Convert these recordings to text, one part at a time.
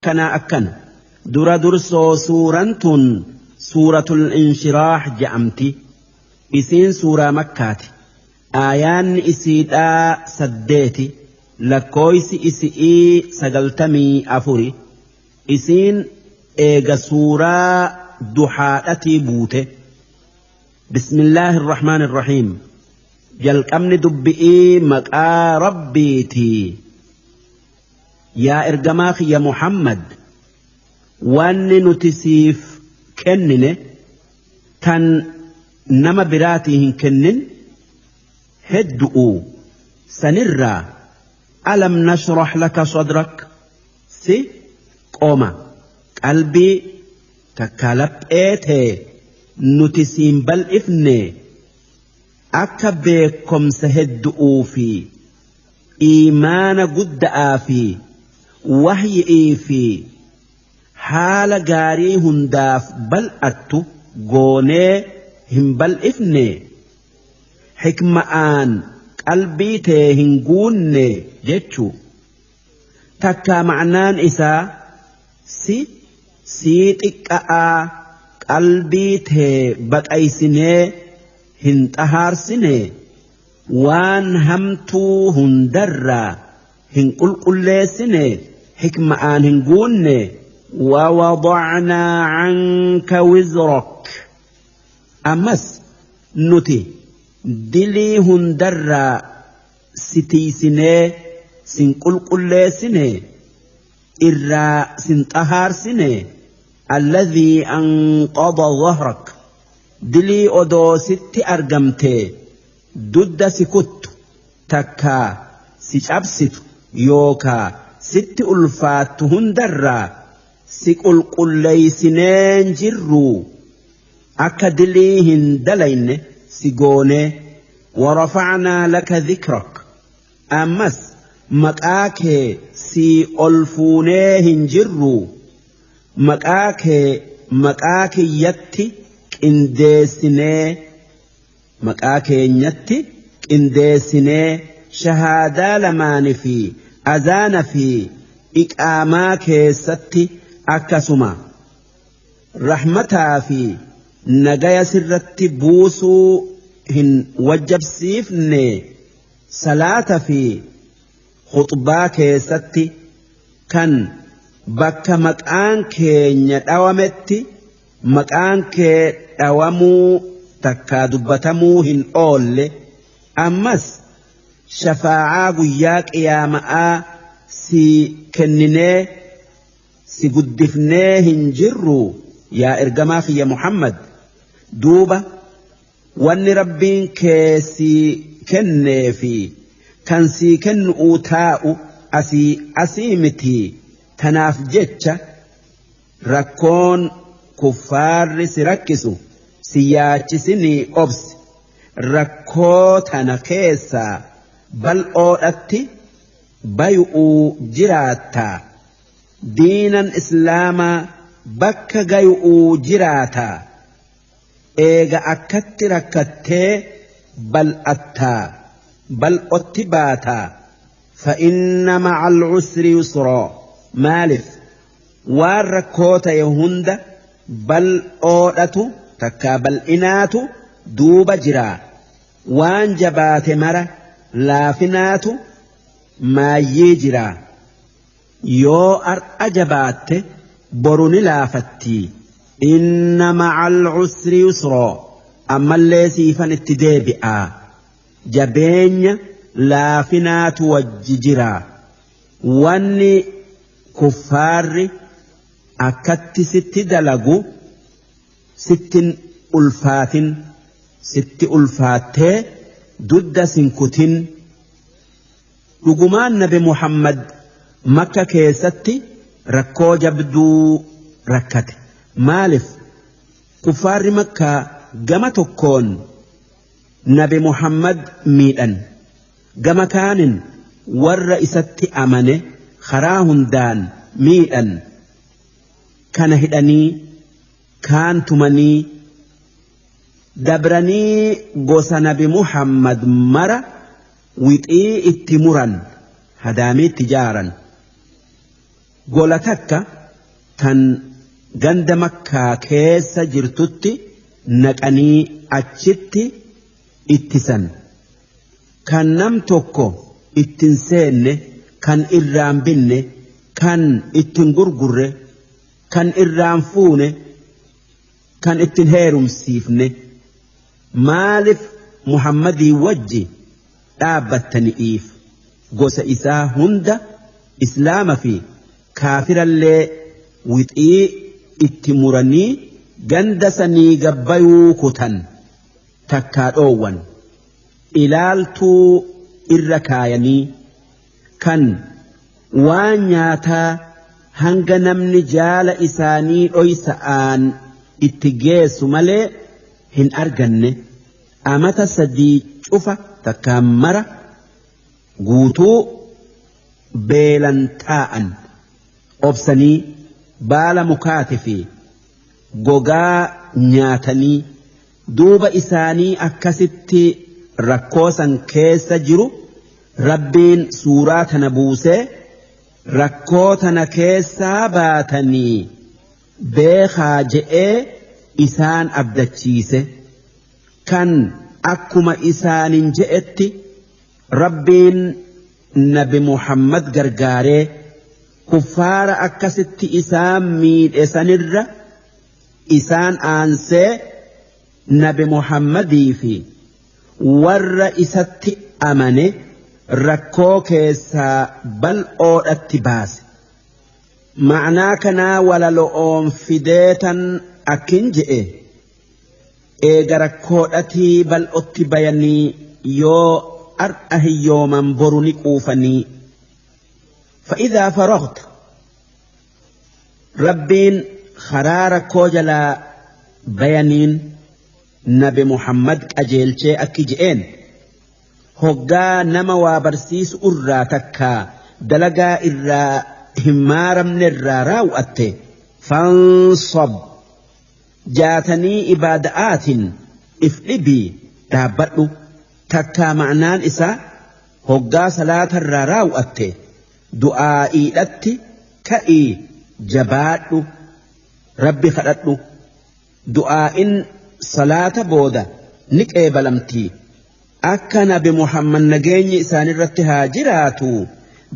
Akkanaa akkana dura dursoo suuraan tun suuratul inshiraax je'amti. Isiin suuraa makkaati. Aayaanni isiidhaa 8, lakkooysi isi'ii 94. Isiin eega suuraa duhaadhatii buute. Bismillaahi irrahmaani irrahiim. Jalqabni dubbi'ii maqaa rabbiitii. Yaa ergamaa kiyya Muhammad, wanni nuti siif kennine tan nama biraatii hin kennin heddu'u. Sanirraa alam nashrah laka sadrak, si qoma qalbii takka laphee tee nuti siin bal'ifne akka beekomsa heddu'uu fi iimaana gudda'aa fi wahyi'ii fi haala gaarii hundaaf bal'attu goonee hin bal'ifne, hikma'aan qalbii tee hin guunne jechuu. Takkaa ma'naan isaa si sii xiqqa'aa qalbii tee baqaysinee hin xahaarsine, waan hamtuu hundarraa hin qulqulleessine, hikma'aan hin guunne. ووضعنا عنك وزرك، أمس نتي دلي هندرا ستيسني سنقلقلسني إرا سنطهارسني الذي أنقض ظهرك، دلي أدو ست أرقمتي دد سكت تكا سيشابست يوكا ست ألفات هندرا siqulqulleeysineen jirru akka dilii hin dalayne si goone. Warafacnaa laka dhikrak, ammas maqaa kee si ol fuunee hin jirru, maqaa kee maqaa kiyyatti qindeessinee, maqaa keenyatti qindeessinee shahaadaa lamaanii fi azaana fi iqaamaa keessatti akkasuma rahmataa fi nagaya sirratti buusuu hin wajjabsiifne salaata fi khuxbaa keessatti kan bakka maqaan keenya dhawametti maqaan kee dhawamuu takkaa dubbatamuu hin oolle. Ammas shafaa'aa guyyaa qiyaama'aa si kenninee si guddifnee hin jirru yaa ergamaa kiyya Muhammad. Duuba wanni rabbiin kee si kennee fi kan si kennu'uu taa'u asii asii miti. Tanaaf jecha rakkoon kuffaarri si rakkisu si yaachisinii obsi. Rakkoo tana keessaa bal'oodhatti bay'uu jiraattaa. Diinan islaamaa bakka gayu'uu jiraataa. Eega akkatti rakkattee bal'attaa, bal'otti baataa. Fa'inna ma'al usri yusraa. Maaliif waan rakkoo ta'e hunda bal'oodhatu takkaa bal'inaatu duuba jiraa. Waan jabaate mara laafinaatu maayyii jiraa. Yoo ar'a jabaatte boru ni laafattii. Inna ma'al usri yusraa. Ammallee siifan itti deebi'aa. Jabeenya laafinaatu wajji jiraa. Wanni kuffaarri akkatti sitti dalagu sittin ulfaatin, sitti ulfaattee dudda sinkutin. Dhugumaan nabi Muhammad makka keessatti rakkoo jabduu rakkate. Maaliif kuffaarri makkaa gama tokkoon nabi Muhammad miidhan, gama kaanin warra isatti amane karaa hundaan miidhan. Kana hidhanii kaan tumanii dabranii gosa nabi Muhammad mara wixii itti muran, hadaamiitti jaaran. Gola takka tan ganda Makkaa keessa jirtutti naqanii achitti ittisan. Kan nam tokko ittin seenne, kan irraan binne, kan ittin gurgurre, kan irraan fuune, kan ittin heerumsiifne. Maaliif Muhammadii wajji dhaabbattani'iif gosa isaa hunda islaama fi kaafirallee wixii itti muranii ganda sanii gabbayuu kutan takkaa dhoowwan ilaaltuu irra kaayanii kan waan nyaataa hanga namni jaala isaanii dhoysa'aan itti geessu malee hin arganne amata sadii cufa takkaa mara guutuu beelan taa'an obsanii baala mukaati fi gogaa nyaatanii duuba isaanii akkasitti rakkoosan keessa jiru. Rabbiin suuraa tana buusee rakkoo tana keessaa baatanii beekaa je'ee isaan abdachiise. Kan akkuma isaanin je'etti Rabbiin Nabi Muhammad gargaaree kuffaara akkasitti isaan miidhe sanirra isaan aansee Nabi Muhammadii fi warra isatti amane rakkoo keessaa bal'oodhatti baase. Ma'naa kanaa walalo'oon fideetan akkin je'e eega rakkoodhatii bal'otti bayanii yoo ar'a hiyyooman boru ni quufanii. Fa'idhaa faragta Rabbiin karaa rakkoo jalaa bayaniin Nabi Muhammad qajeelchee akki je'een hoggaa nama waa barsiisu irraa takkaa dalagaa irraa hin maaramne irraa raawwatte fansab jaatanii ibaada'aatiin if dhibii dhaabbadhu takkaa ma'naan isaa hoggaa salaatarraa raawwatte du'aa'iidhatti ka'ii jabaadhu rabbi kadhadhu du'aa'in salaata booda ni qeebalamtii. Akka Nabi Muhammad nageenyi isaanirratti haa jiraatu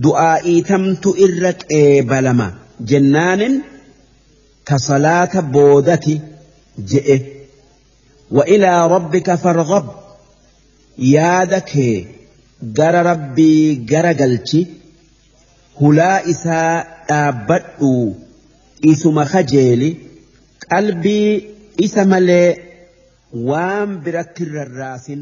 du'aa'ii tamtu irra qeebalama jennaanin ta salaata boodati je'e. Wa ilaa rabbika farghab yaada kee gara rabbii gara galchi hulaa isaa dhaabbadhu isuma kajeeli qalbii isa malee waan biratti rarraasin.